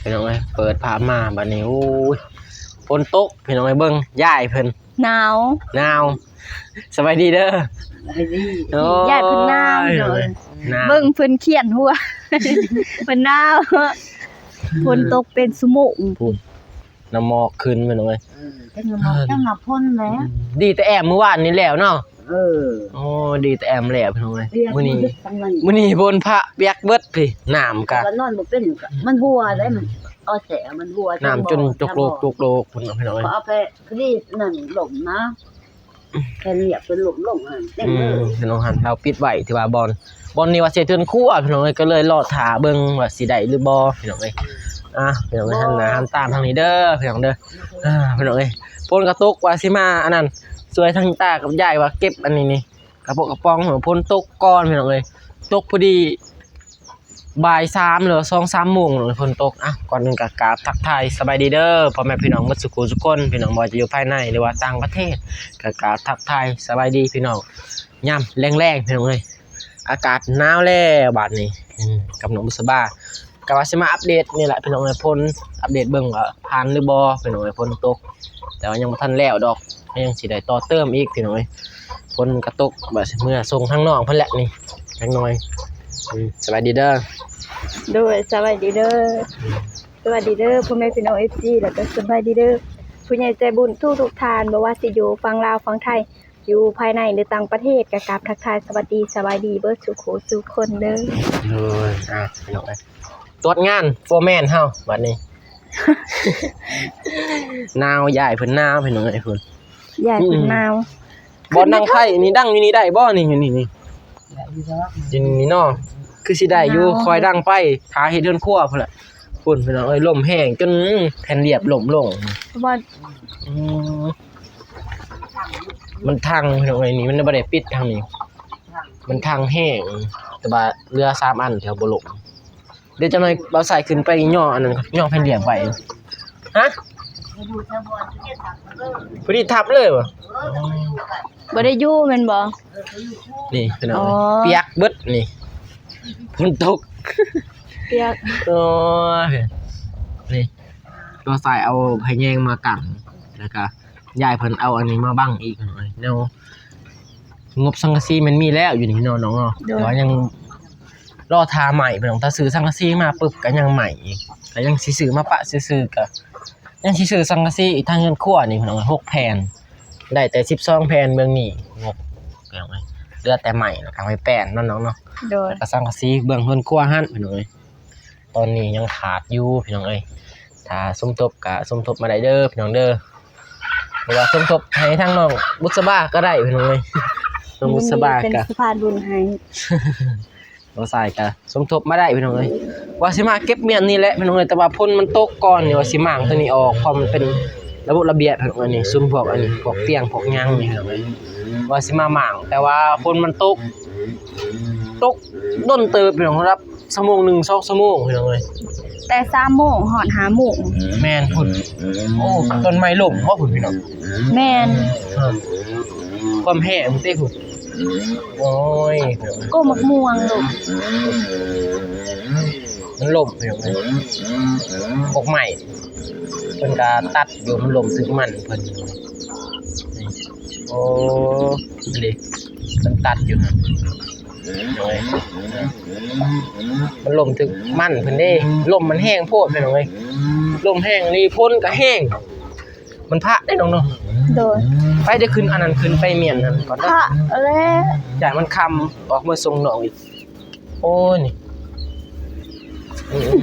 ພີ່ນ້ອງເອີຍ ເປີດພາບມາບັດນີ້ ໂອ້ຍ ຝົນຕົກພີ່ນ້ອງເອີຍ ເບິ່ງຍາຍເພິ່ນ ໜາວ ໜາວ ສະບາຍດີເດີ ສະບາຍດີ ໂອ້ຍ ຍາຍເພິ່ນໜາວພີ່ນ້ອງເອີຍ ໜາວ ເບິ່ງເພິ່ນຂຽນຫົວ ເພິ່ນໜາວ ຝົນຕົກເປັນຊົ່ວໂມງ ພຸ້ນ ນ້ຳໝອກຂຶ້ນພີ່ນ້ອງເອີຍ ເອີ ເປັນນ້ຳໝອກ ເອີ ເປັນນ້ຳຝົນແຫຼະ ອືມ ດີແຕ່ແອມມື້ວານນີ້ແລ້ວເນາະ ເອີ ໂອ້ ດີແຕ່ແອມແລ້ວພີ່ນ້ອງເອີຍ ມື້ນີ້ ມື້ນີ້ບຸນພະປຽກເບິດພີ້ ນ້ຳກະ ກະນອນບໍ່ເປັນ ກະມັນຫົວໄດ໋ ມັນ ເອົາແສມັນຫົວ ນ້ຳຈົນຈົກໂລກ ຈົກໂລກພຸ້ນພີ່ນ້ອງເອີຍ ກໍເອົາໄປ ພໍດີນັ້ນລົ້ມນະ ແຜ່ນລຽບຈົນລົ້ມລົງຫັ້ນ ເຕັມເລີຍ ອືມ ພີ່ນ້ອງຫັ້ນ ລາວປິດໄວ້ທີ່ວ່າບ່ອນ ບ່ອນນີ້ວ່າຊິເຮັດເຮືອນຄົວພີ່ນ້ອງເອີຍ ກໍເລີຍລໍຖ້າເບິ່ງວ່າຊິໄດ້ຫຼືບໍ່ພີ່ນ້ອງເອີຍ ອ່າ ພີ່ນ້ອງເອີຍ ຫັນໜ້າຫັນຕາທາງນີ້ເດີພີ່ນ້ອງເດີ ອ່າ ພີ່ນ້ອງເອີຍ ຝົນກໍຕົກວ່າຊິມາອັນນັ້ນ ຊ່ວຍທັງຕາກັບຍາຍວ່າເກັບອັນນີ້ນີ້ ກະປົກກະປ໋ອງ ຝົນຕົກກ່ອນພີ່ນ້ອງເອີຍ ຕົກພໍດີ ບ່າຍສາມ ຫຼືວ່າສອງສາມໂມງ ຝົນຕົກ ອ່ະ ກ່ອນອື່ນກະກາບທັກທາຍສະບາຍດີເດີ ພໍ່ແມ່ພີ່ນ້ອງເບິດສູ່ຄູ່ສູ່ຄົນ ພີ່ນ້ອງບໍ່ວ່າຈະຢູ່ພາຍໃນ ຫຼືວ່າຕ່າງປະເທດ ກະກາບທັກທາຍສະບາຍດີພີ່ນ້ອງ ຍາມແລງໆ ພີ່ນ້ອງເອີຍ ອາກາດໜາວແລ້ວບາດນີ້ ອືມ ກັບນ້ອງບຸດສະບາ ກະວ່າຊິມາອັບເດດນີ້ແຫຼະພີ່ນ້ອງເອີຍ ຝົນ ອັບເດດເບິ່ງວ່າຜ່ານຫຼືບໍ່ພີ່ນ້ອງເອີຍ ຝົນຕົກ ແຕ່ວ່າຍັງບໍ່ທັນແລ້ວດອກ ຍັງຊິໄດ້ຕໍ່ເຕີມອີກພີ່ນ້ອງເອີຍ ຝົນກະຕົກ ວ່າຊິເມືອສົ່ງທາງນ້ອງເພິ່ນແຫຼະນີ້ ຈັກໜ່ອຍ ອືມ ສະບາຍດີເດີ ໂດຍ ສະບາຍດີເດີ ສະບາຍດີເດີ ພໍ່ແມ່ພີ່ນ້ອງເອັຟຊີ ແລ້ວກະສະບາຍດີເດີ ຜູ້ໃຫຍ່ໃຈບຸນທຸກໆທ່ານ ບໍ່ວ່າຊິຢູ່ຝັ່ງລາວ ຝັ່ງໄທ ຢູ່ພາຍໃນ ຫຼື ຕ່າງປະເທດ ກະກາບທັກທາຍສະຫວັດດີ ສະບາຍດີເບິດສູ່ຄູ່ສູ່ຄົນເດີ ໂດຍ ອ່າ ພີ່ນ້ອງເອີຍ ຕວດງານ ໂຟແມນເຮົາ ບັດນີ້ ໜາວ ຍາຍເພິ່ນໜາວ ພີ່ນ້ອງເອີຍ ພຸ້ນ ຍາຍເພິ່ນໜາວ ອືມ ບ່ອນດັງໄຟນີ້ ດັງຢູ່ນີ້ໄດ້ບໍ່ນີ້ ຢູ່ນີ້ນີ້ ຢູ່ນີ້ເນາະ ຄືຊິໄດ້ຢູ່ ຄອຍດັງໄຟ ຖ້າເຮັດເຮືອນຄົວພຸ້ນລະ ພຸ້ນ ພີ່ນ້ອງເອີຍ ລົມແຮງຈົນແຜ່ນລຽບລົ້ມລົງ ບໍ່ ອືມ ມັນທັງ ພີ່ນ້ອງເອີຍ ນີ້ມັນບໍ່ໄດ້ປິດທາງນີ້ ມັນທັງແຮງ ແຕ່ວ່າເຫຼືອສາມອັນທີ່ເຮົາບໍ່ລົງ ດຽວຈັກໜ່ອຍບ່າວສາຍຂຶ້ນໄປຍໍ້ອັນນັ້ນ ຍໍ້ແຜ່ນລຽບໄວ້ ຮະ ພໍດີທັບເລີຍບໍ່? ບໍ່ໄດ້ຢູ່ແມ່ນບໍ່? ນີ້ພີ່ນ້ອງ ອໍ ປຽກເບິດນີ້ ຝົນຕົກ ປຽກ ໂອ້ຍ ນີ້ບ່າວສາຍເອົາພະແຍງມາກັ້ນ ແລ້ວກະ ຍາຍເພິ່ນເອົາອັນນີ້ມາບັງອີກ ແນວງົບສັງກະສີແມ່ນມີແລ້ວຢູ່ນີ້ເນາະ ນ້ອງເນາະ ໂດຍ ແຕ່ວ່າຍັງລໍຖ້າໄມ້ພີ່ນ້ອງ ຖ້າຊື້ສັງກະສີມາປຶບກໍຍັງໄມ້ອີກ ກໍຍັງຊິຊື້ມາປະຊື່ໆ ກໍຍັງຊິຊື້ສັງກະສີອີກ ທາງເຮືອນຄົວນີ້ພີ່ນ້ອງ ຫົກແຜ່ນ ໄດ້ແຕ່ສິບສອງແຜ່ນເບື້ອງນີ້ ງົບ ພີ່ນ້ອງເອີຍ ເຫຼືອແຕ່ໄມ້ ແລ້ວກໍໄມ້ແປ້ນເນາະ ນ້ອງເນາະ ໂດຍ ແລ້ວກໍສັງກະສີເບື້ອງເຮືອນຄົວຫັ້ນ ພີ່ນ້ອງເອີຍ. ຕອນນີ້ຍັງຂາດຢູ່ພີ່ນ້ອງເອີຍ ຖ້າສົມທົບກະສົມທົບມາໄດ້ເດີພີ່ນ້ອງເດີ ຫຼືວ່າສົມທົບໃຫ້ທາງນ້ອງບຸດສະບາກໍໄດ້ພີ່ນ້ອງເອີຍ ນ້ອງບຸດສະບາ ເປັນ ກະ ສະພານບຸນໃຫ້ ບໍ່ສາຍກະສົມທົບມາໄດ້ພີ່ນ້ອງເອີຍ ວ່າຊິມາເກັບມ້ຽນນີ້ແຫຼະພີ່ນ້ອງເອີຍ ແຕ່ວ່າຝົນມັນຕົກກ່ອນນີ້ ວ່າຊິມ້າງຕົວນີ້ອອກ ເພາະມັນເປັນລະບົບລະບຽບພີ່ນ້ອງເອີຍ ນີ້ ຊຸມພວກອັນນີ້ ພວກຕຽງພວກຫຍັງນີ້ພີ່ນ້ອງເອີຍ ວ່າຊິມາມ້າງ ແຕ່ວ່າຝົນມັນຕົກ ຕົກດົນເຕີບພີ່ນ້ອງ ລະດັບຊົ່ວໂມງໜຶ່ງ ສອງຊົ່ວໂມງພີ່ນ້ອງເອີຍ ແຕ່ສາມໂມງຮອດຫ້າໂມງ ແມ່ນພຸ້ນ ໂອ້ ຕົ້ນໄມ້ລົ້ມບໍ່ພຸ້ນພີ່ນ້ອງ ແມ່ນ ຄວາມແຮງເດ້ພຸ້ນ ໂອ້ຍ ໂກ້ໝາກມ່ວງລົ້ມ ມັນລົ້ມພີ່ນ້ອງເອີຍ ກົກໄມ້ ເພິ່ນກະຕັດຢູ່ ມັນລົ້ມຖືກມັນເພິ່ນ ໂອ້ ເດ້ ເພິ່ນຕັດຢູ່ຫັ້ນ ໂດຍ ມັນລົ້ມຖືກມັນເພິ່ນເດ້ ລົມມັນແຮງໂພດພີ່ນ້ອງເອີຍ ລົມແຮງອີ່ຫຼີ ຝົນກະແຮງ ມັນພະເດ້ນ້ອງເນາະ ໂດຍ ໄປ ດຽວຂຶ້ນອັນນັ້ນ ຂຶ້ນໄປມ້ຽນຫັ້ນກ່ອນເດີ ພະແລ້ວ ຢ້ານມັນຄ່ຳ ອອກມາສົ່ງນ້ອງອີກ ໂອ້ຍ ນີ້ ອືມ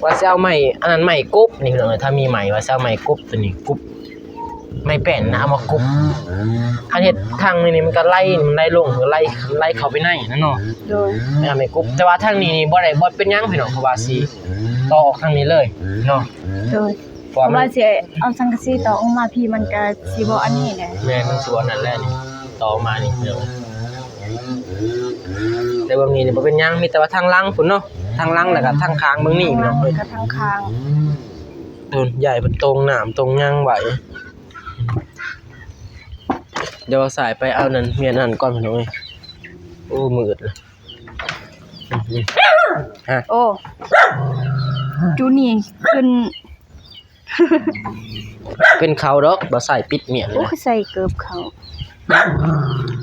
ວ່າຊິເອົາໄມ້ ອັນນັ້ນໄມ້ກົບນີ້ພີ່ນ້ອງ ຖ້າມີໄມ້ ວ່າຊິເອົາໄມ້ກົບຕົວນີ້ ກົບ ໄມ້ແປ້ນນະ ເອົາມາກົບ ຄັນເຮັດທາງນີ້ ນີ້ມັນກໍໄຫຼ ມັນໄຫຼລົງ ໄຫຼ ໄຫຼເຂົ້າໄປໃນນັ້ນເນາະ ໂດຍ ແມ່ນໄມ້ກົບ ແຕ່ວ່າທາງນີ້ນີ້ບໍ່ໄດ້ ບໍ່ເປັນຫຍັງພີ່ນ້ອງ ເພາະວ່າຊິຕໍ່ອອກທາງນີ້ເລີຍເນາະ ໂດຍ ເພາະວ່າມັນ ເພາະວ່າຊິເອົາສັງກະສີຕໍ່ອອກມາພີ້ ມັນກະຊິບໍ່ອັນນີ້ແຫຼະ ແມ່ນ ມັນຊິບໍ່ອັນນັ້ນແຫຼະນີ້ ຕໍ່ອອກມານີ້ພີ່ນ້ອງ ແຕ່ເບື້ອງນີ້ນີ້ບໍ່ເປັນຫຍັງ ມີແຕ່ວ່າທາງຫຼັງພຸ້ນເນາະ ທາງຫຼັງ ແລ້ວກໍທາງຂ້າງເບື້ອງນີ້ພີ່ນ້ອງເອີຍ ທາງຫຼັງກັບທາງຂ້າງ ໂດນ ຍາຍເພິ່ນຕົງນ້ຳຕົງຫຍັງໄວ້ ດຽວສາຍໄປເອົານັ້ນ ເມຍນັ້ນກ່ອນພີ່ນ້ອງເອີຍ ໂອ້ ມືດ ຮະ ໂອ້ ຈຸນີ້ຂຶ້ນ ເປັນເຂົາດອກ ບໍ່ໃສ່ປິດໝ້ຽນ ໂອ້ ນະ ຄືໃສ່ເກີບເຂົາ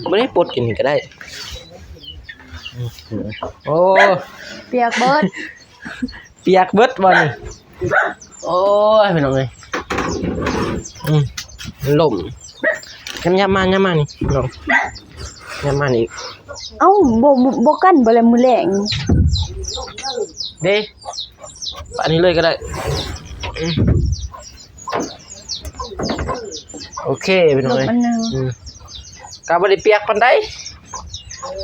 ບໍ່ໄດ້ປົດກິນນີ້ກໍໄດ້ ໂອ້ ປຽກເບິດ ປຽກເບິດບໍ່ນີ້ ໂອ້ຍ ພີ່ນ້ອງເອີຍ ອືມ ລົມ ຍັບມາ ຍັບມານີ້ ນ້ອງ ຍັບມານີ້ ເອົ້າ ບໍ່ ບໍ່ ບໍ່ກັນບໍ່ແລະມື້ແລງ ເດ້ ປະນີ້ເລີຍກໍໄດ້ ອືມ ໂອເຄ ພີ່ນ້ອງເອີຍ ອືມ ກໍບໍ່ໄດ້ປຽກປານໃດ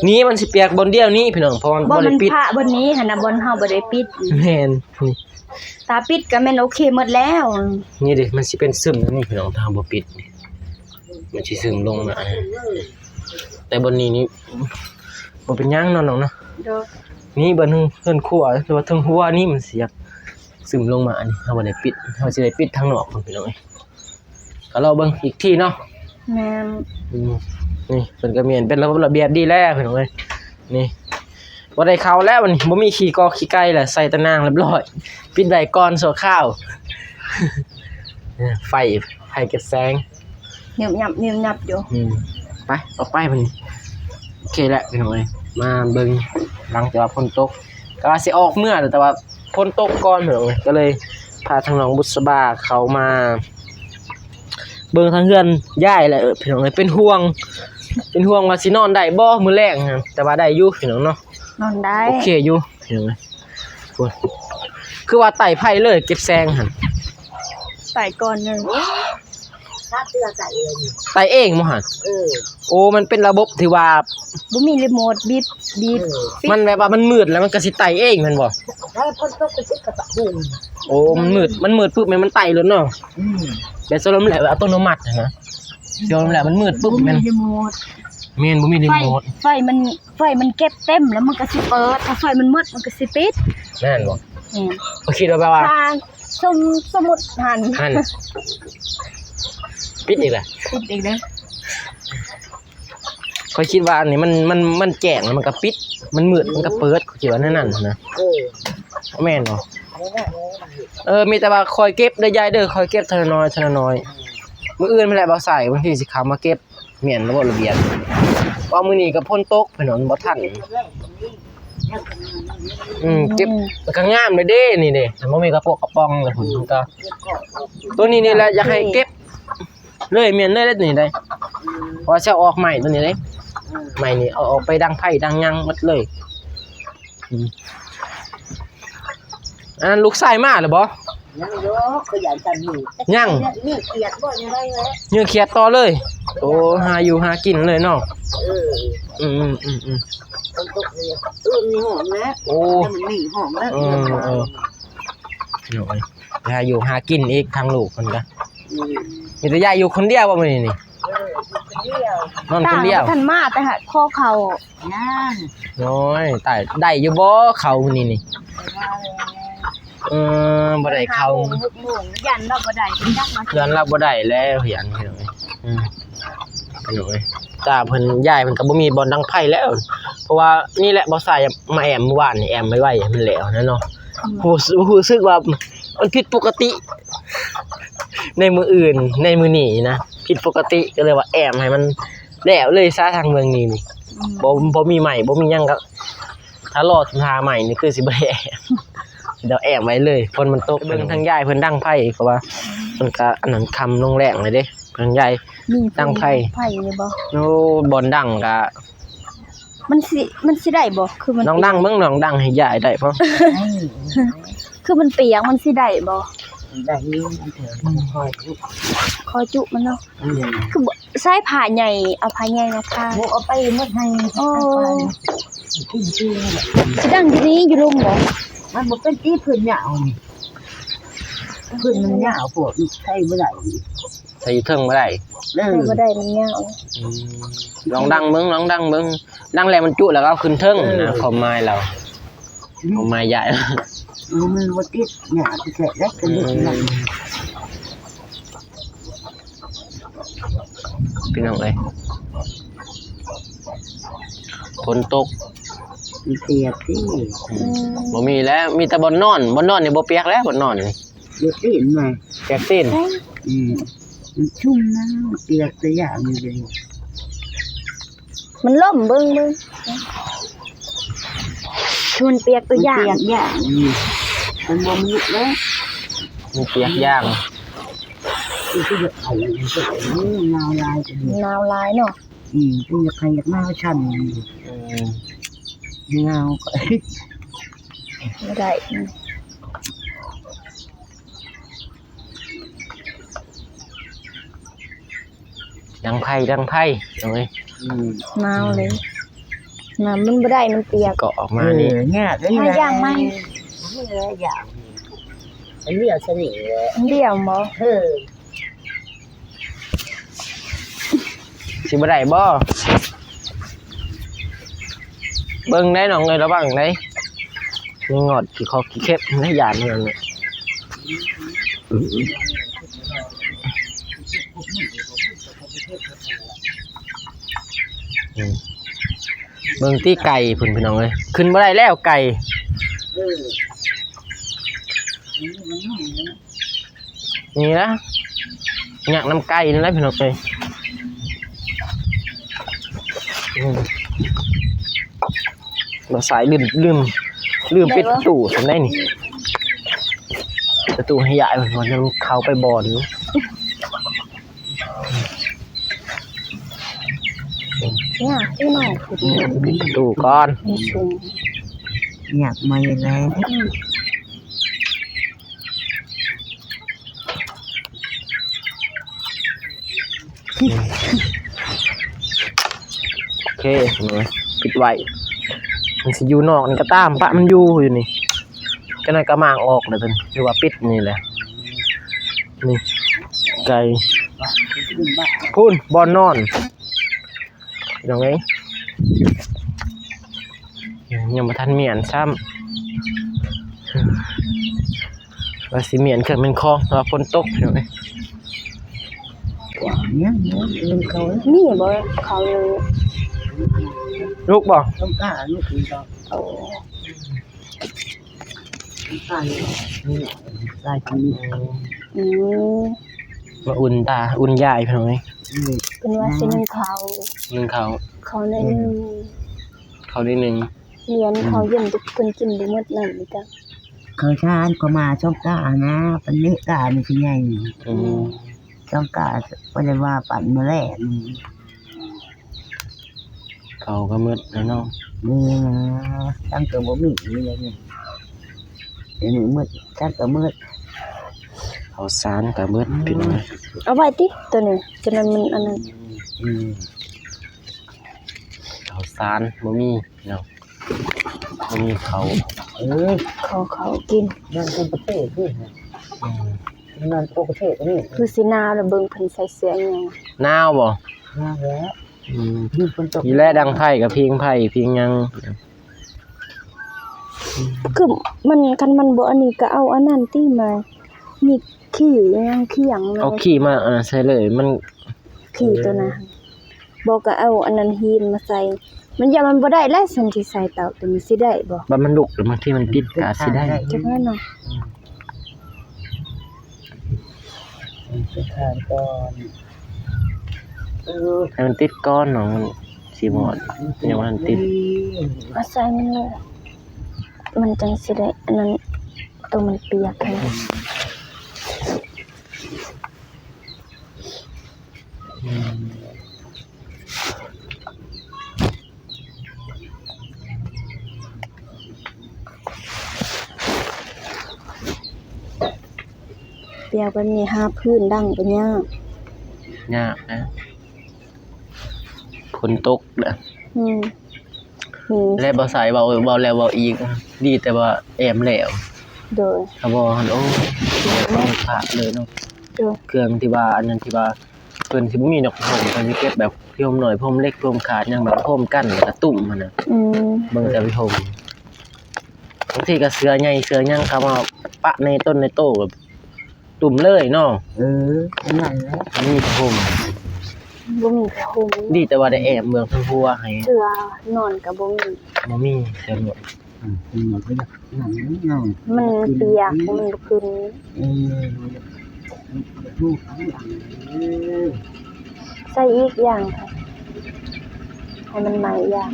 ນີ້ມັນຊິປຽກບ່ອນດຽວນີ້ພີ່ນ້ອງ ເພາະວ່າມັນບໍ່ໄດ້ປິດ ບ່ອນນີ້ຫັ້ນນະ ບ່ອນເຮົາບໍ່ໄດ້ປິດ ແມ່ນ ນີ້ ຖ້າປິດກໍແມ່ນໂອເຄໝົດແລ້ວ ນີ້ເດ້ ມັນຊິເປັນຊຶມແນວນີ້ພີ່ນ້ອງ ຖ້າເຮົາບໍ່ປິດນີ້ ມັນຊິຊຶມລົງມາ ແຕ່ບ່ອນນີ້ນີ້ ບໍ່ເປັນຫຍັງເນາະນ້ອງເນາະ ໂດຍ ນີ້ບ່ອນເທິງເຮືອນຄົວ ແຕ່ວ່າເທິງຫົວນີ້ມັນຊິຢາກຊຶມລົງມາ ອັນນີ້ເຮົາບໍ່ໄດ້ປິດ ເຮົາຊິໄດ້ປິດທາງນອກພຸ້ນພີ່ນ້ອງເອີຍ ກໍລໍເບິ່ງອີກທີເນາະ ແມ່ນ ອືມ ນີ້ເພິ່ນກໍມີອັນເປັນລະບົບລະບຽບດີແລ້ວພີ່ນ້ອງເອີຍ ນີ້ ບໍ່ໄດ້ເຂົ້າແລ້ວບັດນີ້ ບໍ່ມີຂີ້ກອກຂີ້ໄກ່ແລ້ວ ໃສ່ຕາໜ່າງລຽບລ້ອຍ ປິດໄວ້ກ່ອນຊົ່ວຄາວ ໄຟ ໄຟເກັບແສງ ງຶບງັບງຶບງັບຢູ່ ອືມ ໄປ ອອກໄປບັດນີ້ ໂອເຄແຫຼະພີ່ນ້ອງເອີຍ ມາເບິ່ງ ຫຼັງຈາກວ່າຝົນຕົກ ກໍວ່າຊິອອກເມືອແລ້ວ ແຕ່ວ່າຝົນຕົກກ່ອນພີ່ນ້ອງເອີຍ ກໍເລີຍພາທາງນ້ອງບຸດສະບາເຂົ້າມາ ເບິ່ງທາງເຮືອນຍາຍແຫຼະ ເອີ ພີ່ນ້ອງເອີຍ ເປັນຫ່ວງ ເປັນຫ່ວງວ່າຊິນອນໄດ້ບໍ່ມື້ແລງຫັ້ນ ແຕ່ວ່າໄດ້ຢູ່ພີ່ນ້ອງເນາະ ນອນໄດ້ ໂອເຄຢູ່ພີ່ນ້ອງເອີຍ ໂອ້ຍ ຄືວ່າໄຕ້ໄຟເລີຍ ເກັບແສງຫັ້ນ ໄຕ້ກ່ອນເລີຍ ໄຕ້ເອງບໍ່ຫັ້ນ ເອີ ໂອ້ ມັນເປັນລະບົບທີ່ວ່າ ບໍ່ມີຣີໂມດ ບີບ ບີບ ເອີ ປິດ ມັນແບບວ່າມັນມືດແລ້ວມັນກໍຊິໄຕ້ເອງແມ່ນບໍ່ ຖ້າຝົນຕົກກໍຊິກະຕະຫຸ່ງ ໂອ້ ມັນມືດ ມັນມືດປຶບແມ່ນມັນໄຕ້ໂລດເນາະ ອືມ ແບບໂຊລົມແຫຼະອັດຕະໂນມັດຫັ້ນນະ ໂຊລົມແຫຼະມັນມືດປຶບແມ່ນ ບໍ່ມີຣີໂມດ ແມ່ນ ບໍ່ມີຣີໂມດ ໄຟ ໄຟມັນ ໄຟມັນເກັບເຕັມແລ້ວມັນກໍຊິເປີດ ຖ້າໄຟມັນໝົດມັນກໍຊິປິດ ແມ່ນບໍ່ ແມ່ນ ຂ້ອຍຄິດວ່າແບບວ່າ ຖ້າສົມ ສົມມຸດຫັ້ນ ຫັ້ນ ປິດອີກແລ້ວ ປິດອີກເດ້ ຂ້ອຍຄິດວ່າອັນນີ້ມັນ ມັນ ມັນແຈ້ງແລ້ວມັນກໍປິດ ມັນມືດມັນກໍເປີດ ຂ້ອຍຄິດວ່າແນວນັ້ນນະ ເອີ ແມ່ນບໍ່ ເອີ ມີແຕ່ວ່າຄອຍເກັບເດີຍາຍເດີ ຄອຍເກັບເທື່ອລະໜ້ອຍ ເທື່ອລະໜ້ອຍ ມື້ອື່ນພຸ້ນແຫຼະ ບໍ່ໃສ່ ບາງທີຊິເຂົ້າມາເກັບ ແມ່ນລະບົບລະບຽບ ເພາະມື້ນີ້ກໍຝົນຕົກ ພີ່ນ້ອງ ບໍ່ທັນ ອືມ ເກັບ ມັນກໍງາມເດ້ ນີ້ເດ້ ບໍ່ມີກະປົກກະປ໋ອງເລີຍ ພຸ້ນ ມັນກໍ ໂຕນີ້ນີ້ແຫຼະ ຢາກໃຫ້ເກັບເລີຍ ແມ່ນເລີຍ ນີ້ໄດ໋ ເພາະວ່າຊິເອົາອອກໃໝ່ໂຕນີ້ເດ້ ໃໝ່ນີ້ ເອົາອອກໄປດັງໄຟດັງຫຍັງໝົດເລີຍ ອືມ ອັນນັ້ນລູກຊາຍມາແລ້ວບໍ່? ຍັງຢູ່ ຄືຢ່າງຊັ້ນຢູ່ ຍັງ ນີ້ຂຽດບໍ່ ຍັງໄດ້ແລ້ວ ຍັງຂຽດຕໍ່ເລີຍ ໂອ້ ຫາຢູ່ຫາກິນເລີຍເນາະ ເອີ ອືມໆໆ ຝົນຕົກນີ້ ອືມ ນີ້ຫ້ອງແລ້ວ ໂອ້ ມັນມີຫ້ອງແລ້ວ ເອີ ເອີ ໂອ້ຍ ຫາຢູ່ຫາກິນອີກ ທາງລູກເພິ່ນກະ ອືມ ມີແຕ່ຍາຍຢູ່ຄົນດຽວບໍ່ມື້ນີ້ນີ້? ເອີ ຢູ່ຄົນດຽວ ນອນຄົນດຽວ ຕາບໍ່ທັນມາ ແຕ່ຂໍເຂົ້າ ຍັງ ໂອ້ຍ ຕາຍ ໄດ້ຢູ່ບໍ່ເຂົ້າມື້ນີ້ນີ້? ເອີ ບໍ່ໄດ້ເຂົ້າ ຫົກໂມງ ຢ້ານລາວບໍ່ໄດ້ ຈັກມາ ຢ້ານລາວບໍ່ໄດ້ແລ້ວ ຢ້ານ ພີ່ນ້ອງເອີຍ ອືມ ພີ່ນ້ອງເອີຍ ຕາເພິ່ນ ຍາຍເພິ່ນກໍບໍ່ມີບ່ອນດັງໄຟແລ້ວ ເພາະວ່ານີ້ແຫຼະ ບໍ່ສາຍມາແອ້ມມື້ວານນີ້ ແອ້ມໄວໆ ໃຫ້ມັນແລ້ວຫັ້ນນະເນາະ ອືມ ຮູ້ ຮູ້ສຶກວ່າມັນຜິດປົກກະຕິ ໃນມື້ອື່ນ ໃນມື້ນີ້ນະ ຜິດປົກກະຕິ ກໍເລີຍວ່າແອ້ມໃຫ້ມັນແລ້ວເລີຍຊະ ທາງເມືອງນີ້ນີ້ ອືມ ບໍ່ ບໍ່ມີໄມ້ ບໍ່ມີຫຍັງ ກໍຖ້າລໍຖ້າໄມ້ນີ້ຄືຊິບໍ່ໄດ້ແອ້ມ ດຽວແອ້ມໄວ້ເລີຍ ຝົນມັນຕົກ ເບິ່ງທາງຍາຍເພິ່ນດັງໄຟ ເພາະວ່າເພິ່ນກໍອັນນັ້ນ ຄ່ຳລົງແລງແລ້ວເດ້ ທາງຍາຍດັງໄຟ ໄຟນີ້ບໍ່ ໂອ້ ບ່ອນດັງກໍ ມັນຊິ ມັນຊິໄດ້ບໍ່? ຄືມັນ ລອງດັງເບິ່ງ ລອງດັງໃຫ້ຍາຍໄດ້ບໍ່? ຄືມັນປຽກ ມັນຊິໄດ້ບໍ່? ໄດ້ຢູ່ ມັນເຖິງ ມັນຄ່ອຍຈຸ ຄ່ອຍຈຸມັນເນາະ ອືມ ຄືບໍ່ ໃຊ້ຜ້າໃຫຍ່ ເອົາຜ້າໃຫຍ່ມາທາ ບໍ່ ເອົາໄປໝົດໃຫ້ ໂອ້ ຊິດັງຢູ່ນີ້ ຢູ່ລຸ່ມບໍ່? ມັນບໍ່ເປັນຕິ ພື້ນຍາວນີ້ ພື້ນມັນຍາວໂພດ ໃຊ້ບໍ່ໄດ້ ໃສ່ຢູ່ເທິງບໍ່ໄດ້ ເອີ ໃສ່ບໍ່ໄດ້ ມັນຍາວ ອືມ ລອງດັງເບິ່ງ ລອງດັງເບິ່ງ ດັງແລ້ວມັນຈຸແລ້ວກໍເອົາຂຶ້ນເທິງ ເອີ ນະ ຄວາມໝາຍລາວ ຄວາມໝາຍຍາຍ ເອີ ມັນບໍ່ຕິດ ຍາວແທ້ໆ ອືມ ພີ່ນ້ອງເອີຍ ຝົນຕົກ ມັນປຽກຕິ. ອືມ ບໍ່ມີແລ້ວ ມີແຕ່ບ່ອນນອນ. ບ່ອນນອນນີ້ບໍ່ປຽກແລ້ວ ບ່ອນນອນນີ້. ເລືອດຕີນມາ ປຽກຕີນ. ອືມ ມັນຊຸ່ມນະ ມັນປຽກຕະຢ່າງນີ້ເດ. ມັນລົ້ມ ເບິ່ງ ເບິ່ງ ມັນປຽກຕະຢ່າງ ມັນປຽກຢ່າງນີ້ ມັນບໍ່ມີແລ້ວ ມັນປຽກຢ່າງ. ຄືຢາກໄຂ້ ໜາວຫຼາຍ ໜາວຫຼາຍເນາະ. ອືມ ຄືຢາກໄຂ້ຢາກໜາວຊັ້ນ. ອືມ ໜາວ ບໍ່ໄດ້. ດັງໄຟ ດັງໄຟ ໂອ້ຍ. ອືມ ໜາວເລີຍ ນ້ຳມັນບໍ່ໄດ້ ມັນປຽກ ເກາະອອກມານີ້. ເອີ ຍາກເລີຍ ຫາຢ່າງໃໝ່ ເອີ ຢ່າງ ອັນດຽວຊະນີ້ແຫຼະ ອັນດຽວບໍ່? ເອີ ຊິບໍ່ໄດ້ບໍ່? ເບິ່ງໄດ໋ນ້ອງເອີຍ ລະວັງໄດ໋ ມີງອດຂີ້ຄໍ້ຂີ້ເຂັບນະ ຢ້ານນັ້ນນະ. ອືມ ເບິ່ງຕິ ໄກ່ພຸ້ນ ພີ່ນ້ອງເອີຍ ຂຶ້ນບໍ່ໄດ້ແລ້ວໄກ່. ນີ້ລະ ຍາກນຳໄກ່ນີ້ລະພີ່ນ້ອງເອີຍ. ອືມ ບໍ່ສາຍ ລືມ ລືມ ລືມປິດປະຕູຊັ້ນໄດ໋ນີ້ ປະຕູໃຫ້ຍາຍເພິ່ນ ເພິ່ນຍັງເຂົ້າໄປບ່ອນຢູ່. ຍາກຢູ່ເນາະ ປິດປະຕູກ່ອນ ມັນສູງ ຍາກໃໝ່ແລ້ວ. ອືມ ໂອເຄ ປິດໄວ້ ມັນຊິຢູ່ນອກນີ້ກໍຕາມ ປະມັນຢູ່ ຢູ່ນີ້ ຈັກໜ້ອຍກໍມ້າງອອກແລ້ວໂຕນີ້ ຖືວ່າປິດນີ້ແຫຼະ. ນີ້ ໄກ່ ພຸ້ນ ບ່ອນນອນ ພີ່ນ້ອງເອີຍ ຍັງບໍ່ທັນມ້ຽນຊ້ຳ ວ່າຊິມ້ຽນເຄື່ອງມ້ຽນຂອງ ແຕ່ວ່າຝົນຕົກ ພີ່ນ້ອງເອີຍ. ຍັງ ຍັງ ຍັງເຂົ້າ ມີບໍ່ເຂົ້າ? ລູກບໍ່? ຕ້ອງກາລູກນີ້ບໍ່? ໂອ້ ອືມ ມາອຸ່ນຕາ ອຸ່ນຍາຍ ພີ່ນ້ອງເອີຍ. ອືມ ເພິ່ນວ່າຊິໜຶ້ງເຂົ້າ ໜຶ້ງເຂົ້າ ເຂົ້າໜ້ອຍໜຶ່ງ ອືມ ເຂົ້າໜ້ອຍໜຶ່ງ ຮຽນເຂົ້າເຢັນ ອືມ ເພິ່ນກິນບໍ່ໝົດນ້ຳນີ້ກະ ເຂົ້າສານກໍມາ ສອງການະ ປານນີ້ການີ້ຊິໃຫຍ່. ອືມ ສອງກາ ບໍ່ໄດ້ວ່າປັນມື້ແລກ. ເຂົ້າກໍໝົດແລ້ວເນາະ ມີນະ ຈັ່ງກໍບໍ່ມີເລີຍນີ້ ດຽວນີ້ໝົດ ຈັ່ງກໍໝົດ ເຂົ້າສານກໍໝົດ ອືມ ພີ່ນ້ອງ. ເອົາໄວ້ຕິ ໂຕນີ້ ຈະນັ້ນມັນອັນນັ້ນ ອືມ ເຂົ້າສານບໍ່ມີເນາະ ບໍ່ມີເຂົ້າ ເອີ ເຂົ້າ ເຂົ້າກິນ ນັ້ນຄົນປະເທດນີ້ ອືມ ນັ້ນຄົນປະເທດນີ້ ຄືຊິໜາວແລ້ວ ເບິ່ງເພິ່ນໃສ່ເສື້ອຫຍັງ ໜາວບໍ່? ໜາວແລ້ວ. ອືມ ນີ້ແຫຼະ ດັງໄຟກໍພິງໄຟພິງຫຍັງ ຄືມັນ ຄັນມັນບໍ່ອັນນີ້ກໍເອົາອັນນັ້ນຕິ ມາ ມີຂີ້ຫຍັງ ຂີ້ຫຍັງ ເອົາຂີ້ມາ ອ່າ ໃສ່ເລີຍ ມັນ ຂີ້ໂຕນັ້ນ ບໍ່ກໍເອົາອັນນັ້ນຫີນມາໃສ່ ມັນ ຢ້ານມັນບໍ່ໄດ້ແຫຼະ ຊັ້ນຊິໃສ່ເຕົາໂຕນີ້ຊິໄດ້ບໍ່? ບາດມັນລຸກ ບາງທີມັນຕິດກໍອາດຊິໄດ້ ຈັກແມ່ນເນາະ. ອືມ ໃຫ້ມັນຕິດກ່ອນເນາະ ມັນຊິບໍ່ ອືມ ຍັງບໍ່ທັນຕິດ ອືມ ອາໄສມັນແຫຼະ ມັນຈັ່ງຊິໄດ້ອັນນັ້ນ ໂຕມັນປຽກຫັ້ນ. ອືມ ປຽກແບບນີ້ຫາພື້ນດັງກໍຍາກ ຍາກນະ ຝົນຕົກນະ. ອືມ ແລະ ບໍ່ໃສ່ ເວົ້າ ເວົ້າແລ້ວເວົ້າອີກ ດີແຕ່ວ່າແອມແລ້ວ ໂດຍ ຖ້າບໍ່ຫັ້ນ ໂອ້ ເປັນພາກເລີຍເນາະ. ໂດຍ ເຄື່ອງທີ່ວ່າ ອັນນັ້ນທີ່ວ່າ ເພິ່ນຊິບໍ່ມີດອກຜົມ ເພິ່ນຊິເກັບແບບຜ້າຫົ່ມໜ້ອຍ ຜ້າຫົ່ມເລັກ ຜ້າຫົ່ມຂາດ ຫຍັງແບບໂຮມກັນ ແລ້ວກໍຕຸ້ມຫັ້ນນະ. ອືມ ເບິ່ງແຕ່ຜ້າຫົ່ມ ບາງທີກໍເສື້ອໃຫຍ່ ເສື້ອຫຍັງ ເຂົາມາປະໃນຕົ້ນໃນໂຕ ຕຸ້ມເລີຍເນາະ. ເອີ ອັນນັ້ນແຫຼະ ມີຜ້າຫົ່ມ. ບໍ່ມີຜ້າຫົ່ມ ດີແຕ່ວ່າໄດ້ແອ້ມເບິ່ງເທິງຫົວໃຫ້ ເສື້ອນອນກໍບໍ່ມີ ບໍ່ມີເສື້ອນອນ ອືມ ມັນປຽກ ມັນບໍ່ຂຶ້ນ ເອີ ໃສ່ອີກຢ່າງ ໃຫ້ມັນໃໝ່ຢ່າງ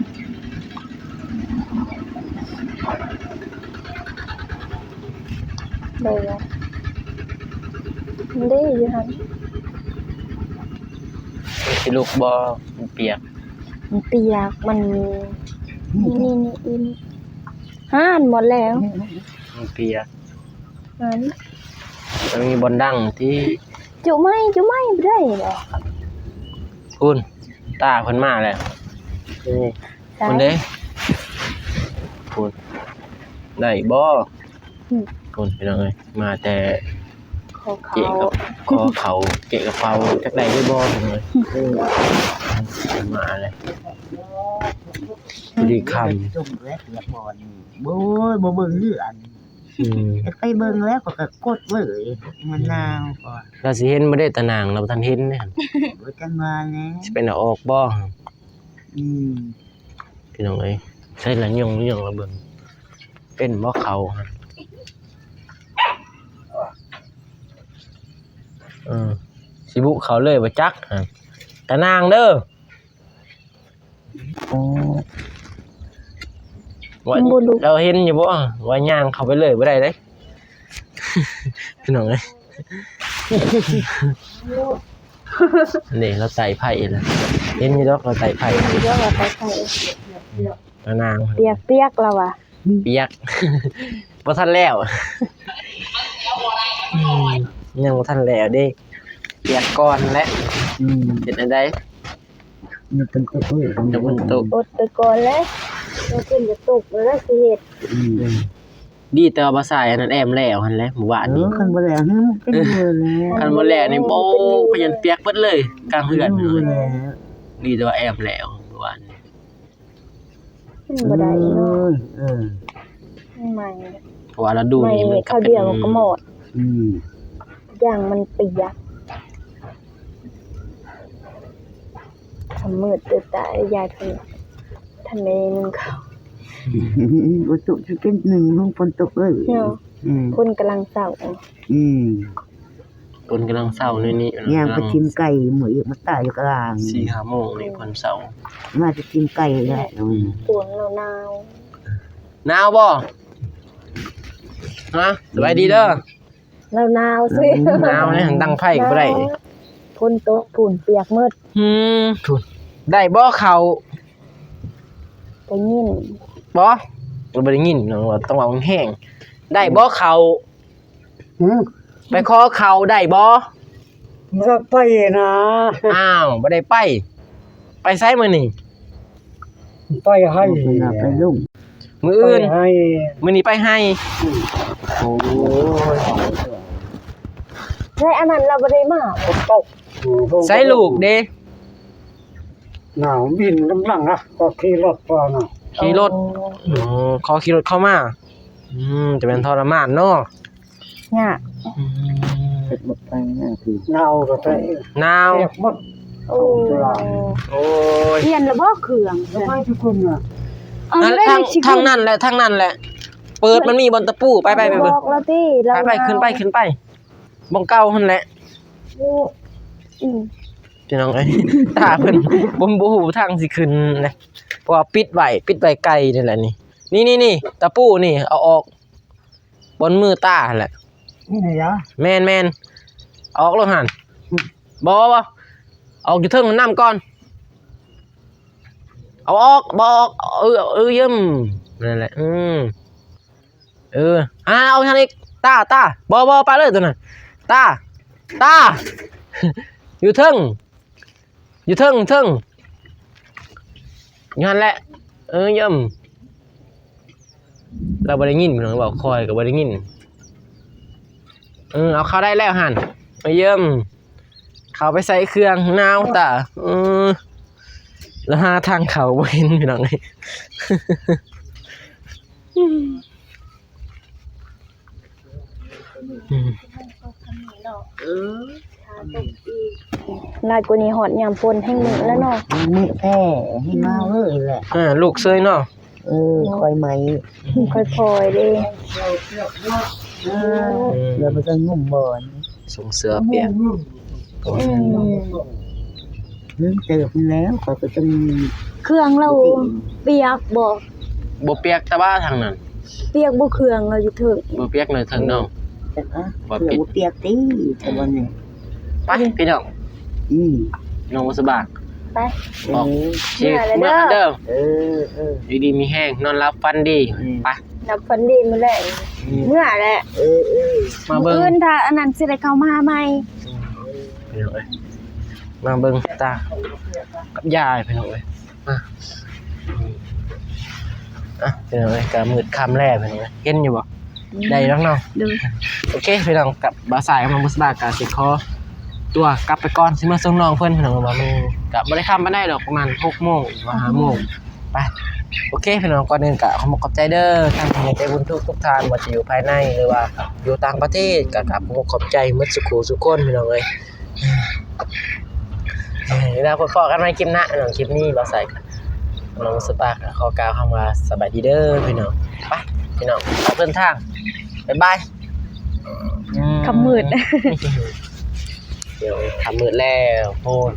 ໄດ້ແລ້ວ ມັນເດ້ຢູ່ຫັ້ນ ມັນຊິລຸກບໍ່? ມັນປຽກ ມັນປຽກ ມັນ ນີ້ໆໆ ຫັ້ນ ໝົດແລ້ວ ມັນປຽກ ຫັ້ນ ມັນມີບ່ອນດັງຕິ ຈຸໃໝ່ ຈຸໃໝ່ ບໍ່ໄດ້ດອກ ພຸ້ນ ຕາເພິ່ນມາແລ້ວ ໃສ? ພຸ້ນເດ້ ພຸ້ນ ໄດ້ບໍ່? ອືມ ພຸ້ນ ພີ່ນ້ອງເອີຍ ມາແຕ່ ຂໍເຂົ້າ ເກະກັບ ຂໍເຂົ້າ ເກະກະເປົາ ຈັກໄດ້ຫຼືບໍ່ ພີ່ນ້ອງເອີຍ ເອີ ມາແລ້ວ ພໍດີຄ່ຳ ໂອ້ຍ ບໍ່ເບິ່ງເຮືອນ ອືມ ໄປເບິ່ງແລ້ວ ຂ້ອຍກໍກົດເລີຍ ມັນໜາວກ່ອນ ລາວຊິເຫັນບໍ່ເດ້ ຕານາງລາວບໍ່ທັນເຫັນເດ້ ບໍ່ທັນວ່າແລ້ວ ຊິເປັນເອົາອອກບໍ່? ອືມ ພີ່ນ້ອງເອີຍ ໃສ່ລະຍົງ ລະຍົງລະເບິ່ງ ເປັນບໍ່ເຂົາຫັ້ນ ເອີ ຊິບຸເຂົາເລີຍບໍ່ຈັກຫັ້ນ ຕານາງເດີ ໂອ້ ວ່າ ມັນບໍ່ລຸກ ລາວເຫັນຢູ່ບໍ່ ວ່າຍ່າງເຂົ້າໄປເລີຍບໍ່ໄດ້ເດ້ ພີ່ນ້ອງເອີຍ ນີ້ລາວໄຕ່ໄຜ່ລະ ເຫັນຢູ່ດອກລາວໄຕ່ໄຜ່ ເຫັນຢູ່ດອກລາວໄຕ່ໄຜ່ ຕານາງ ປຽກໆ ລາວວ່າ ປຽກ ບໍ່ທັນແລ້ວ ອືມ ຍັງບໍ່ທັນແລ້ວເດ້ ປຽກກ່ອນແຫຼະ ອືມ ເຮັດແນວໃດ? ຍັງເປັນຕົກເລີຍ ຍັງເປັນຕົກ ອົດໄປກ່ອນແຫຼະ ເພິ່ນຈະຕົກແລ້ວຊິເຮັດ ອືມ ດີແຕ່ວ່າບໍ່ໃສ່ອັນນັ້ນແອ້ມແລ້ວຫັ້ນແຫຼະ ມື້ວານນີ້ ເອີ ຄັນບໍ່ແລ້ວ ເປັນເຫື່ອແລ້ວ ຄັນບໍ່ແລ້ວນີ້ ໂອ້ ພະຍັນປຽກເບິດເລີຍ ກາງເຮືອນ ເອີ ດີແຕ່ວ່າແອ້ມແລ້ວມື້ວານນີ້ ມັນບໍ່ໄດ້ເນາະ ເອີ ເອີ ໃໝ່ ເພາະວ່າລະດູນີ້ມັນກໍເປັນ ຄາວດຽວມັນກໍໝົດ ອືມ ຢ່າງມັນປຽກ ຄຳມືດເຕີບຕາຍ ຍາຍເພິ່ນທັນໄດ້ໜຶ່ງເຂົ້າ ບໍ່ຕົກຊິເປັນໜຶ່ງ ລົງຝົນຕົກເລີຍເນາະ ອືມ ຝົນກຳລັງເຊົາ ອືມ ຝົນກຳລັງເຊົານີ້ ຍ່າງໄປຖິ້ມໄກ່ ມື້ອີກມາຕາຍຢູ່ກະລາງ ສີ່ຫ້າໂມງນີ້ຝົນເຊົາ ມາຈະຖິ້ມໄກ່ແລ້ວ ຝົນແລ້ວໜາວ ໜາວບໍ່? ຮະ ສະບາຍດີເດີ ລາວໜາວຊິ ໜາວແນ່ ດັງໄຟກໍບໍ່ໄດ້ ຝົນຕົກ ຝຸ່ນປຽກໝົດ ອືມ ໄດ້ບໍ່ເຂົ້າ? ໄດ້ຍິນບໍ່? ບໍ່ໄດ້ຍິນ ຕ້ອງເວົ້າແຮງໆ ໄດ້ບໍ່ເຂົ້າ? ຫື ໄປຂໍເຂົ້າໄດ້ບໍ່? ບໍ່ໄດ້ໄປນະ ອ້າວ ບໍ່ໄດ້ໄປ ໄປໃສມື້ນີ້? ໄປໄຮ່ ໄປລຸງ ມື້ອື່ນ ໄປໄຮ່ ມື້ນີ້ໄປໄຮ່ ໂອ້ຍ ໃສອັນນັ້ນລາວບໍ່ໄດ້ມາ ຝົນຕົກ ໃສລູກເດ້? ໜາວ ບິນກຳລັງນະ ກໍຂີ່ລົດພໍນະ ຂີ່ລົດ ອໍ ອໍ ຂໍຂີ່ລົດເຂົ້າມາ ອືມ ຈະແມ່ນທໍລະມານເນາະ ຍາກ ອືມ ເຮັດບໍ່ໄປນະ ໜາວກໍໄປ ໜາວ ປຽກໝົດ ໂອ້ຍ ໂອ້ຍ ປ່ຽນລະບໍ່ເຄື່ອງ ໄປທຸກຄົນນະ ເອີ ນັ້ນແຫຼະ ທາງ ທາງນັ້ນແຫຼະ ທາງນັ້ນແຫຼະ ເປີດ ມັນມີບ່ອນຕະປູ ໄປ ໄປ ໄປເບິ່ງ ບອກລາວຕິ ໄປ ຂຶ້ນໄປ ຂຶ້ນໄປ ບ່ອນເກົ່າຫັ້ນແຫຼະ ໂອ້ ອືມ ພີ່ນ້ອງເອີຍ ຕາເພິ່ນບໍ່ ບໍ່ຮູ້ທາງຊິຂຶ້ນເດ້ ເພາະວ່າປິດໄວ້ ປິດໄວ້ໄກນີ້ແຫຼະນີ້ ນີ້ໆ ຕະປູນີ້ ເອົາອອກ ບ່ອນມືຕາຫັ້ນແຫຼະ ນີ້ນະຫຍັງ? ແມ່ນໆ ເອົາອອກໂລດຫັ້ນ ອືມ ບໍ່ ບໍ່ ເອົາອອກຢູ່ເທິງນຳກ່ອນ ເອົາອອກ ບໍ່ອອກ ເອີ ເອີ ຢ້ຳ ນັ້ນແຫຼະ ອືມ ເອີ ອ່າ ເອົາຫັ້ນອີກ ຕາ ຕາ ບໍ່ ບໍ່ ປະເລີຍຕົວນັ້ນ ຕາ ຕາ ຢູ່ເທິງ ຢູ່ເທິງ ເທິງ ຢູ່ຫັ້ນແຫຼະ ເອີ ຢ້ຳ ລາວບໍ່ໄດ້ຍິນ ພີ່ນ້ອງ ເວົ້າຄ່ອຍກໍບໍ່ໄດ້ຍິນ ເອີ ເອົາເຂົ້າໄດ້ແລ້ວຫັ້ນ ເອີ ຢ້ຳ ເຂົ້າໄປໃສ່ເຄື່ອງ ໜາວຕາ ເອີ ລາວຫາທາງເຂົ້າບໍ່ເຫັນ ພີ່ນ້ອງເອີຍ ອືມ ເອີ ຫຼາຍກວ່ານີ້ຮອດຍາມຝົນແຮງມື້ແລ້ວເນາະ. ມື້ແທ້ ໃຫ້ມາເລີຍແຫຼະ. ອ່າ ລູກເຊີຍເນາະ. ເອີ ຄ່ອຍໄໝ ຄ່ອຍພອຍເດ້. ອືມ ແລ້ວບໍ່ຕ້ອງງຸ້ມບໍ່ ສົ່ງເສື້ອປຽກ. ອືມ ເຕີບແລ້ວ ຂ້ອຍກໍຕ້ອງ ເຄື່ອງລາວປຽກບໍ່? ບໍ່ປຽກ ແຕ່ວ່າທາງນັ້ນປຽກບໍ່? ເຄື່ອງລາວຢູ່ເທິງ ບໍ່ປຽກເນາະ ເທິງເນາະ. ບໍ່ປຽກຕິ ແຕ່ວ່ານີ້ ໄປພີ່ນ້ອງ. ອືມ ນ້ອງບໍ່ສະບາຍ ໄປ ອອກ ເອີ ຊິເມືອແລ້ວເດີ. ເອີ ເອີ ຢູ່ດີມີແຮງ ນອນຫຼັບຝັນດີ. ອືມ ໄປ ຫຼັບຝັນດີມື້ແລງ. ອືມ ເມືອແຫຼະ. ເອີ ເອີ ມາເບິ່ງ ມື້ອື່ນຖ້າອັນນັ້ນຊິໄດ້ເຂົ້າມາໃໝ່. ອືມ ພີ່ນ້ອງເອີຍ ມາເບິ່ງຕາກັບຍາຍ ພີ່ນ້ອງເອີຍ. ອ່ະ ອ່ະ ພີ່ນ້ອງເອີຍ ກະມືດຄ່ຳແລ້ວພີ່ນ້ອງເອີຍ ເຫັນຢູ່ບໍ່? ອືມ ໄດ້ດອກເນາະ. ໂດຍ ໂອເຄພີ່ນ້ອງ ກັບບ່າວສາຍກັບນ້ອງບຸດສະບາກະຊິຂໍຕົວກັບໄປກ່ອນ ຊິເມືອສົ່ງນ້ອງເພິ່ນພີ່ນ້ອງ ວ່າມັນກະບໍ່ໄດ້ຄ່ຳປານໃດດອກ ປະມານຫົກໂມງ ຫຼືວ່າຫ້າໂມງ. ໄປ ໂອເຄພີ່ນ້ອງ ກ່ອນອື່ນກະຂໍຂອບໃຈເດີ ທາງຜູ້ໃຫຍ່ໃຈບຸນທຸກໆທ່ານ ບໍ່ວ່າຈະຢູ່ພາຍໃນ ຫຼືວ່າຢູ່ຕ່າງປະເທດ ກະຂອບໃຈໝົດສູ່ຄູ່ສູ່ຄົນພີ່ນ້ອງເອີຍ. ເອີ ແລ້ວພໍ້ກັນໃໝ່ຄລິບໜ້າເນາະ. ຄລິບນີ້ບ່າວສາຍກັບນ້ອງບຸດສະບາກະຂໍກ່າວຄຳວ່າສະບາຍດີເດີພີ່ນ້ອງ. ໄປພີ່ນ້ອງ ອອກເດີນທາງ ບາຍບາຍ. ອືມ ຄ່ຳມືດ ດຽວຄ່ຳມືດແລ້ວ ໂພດ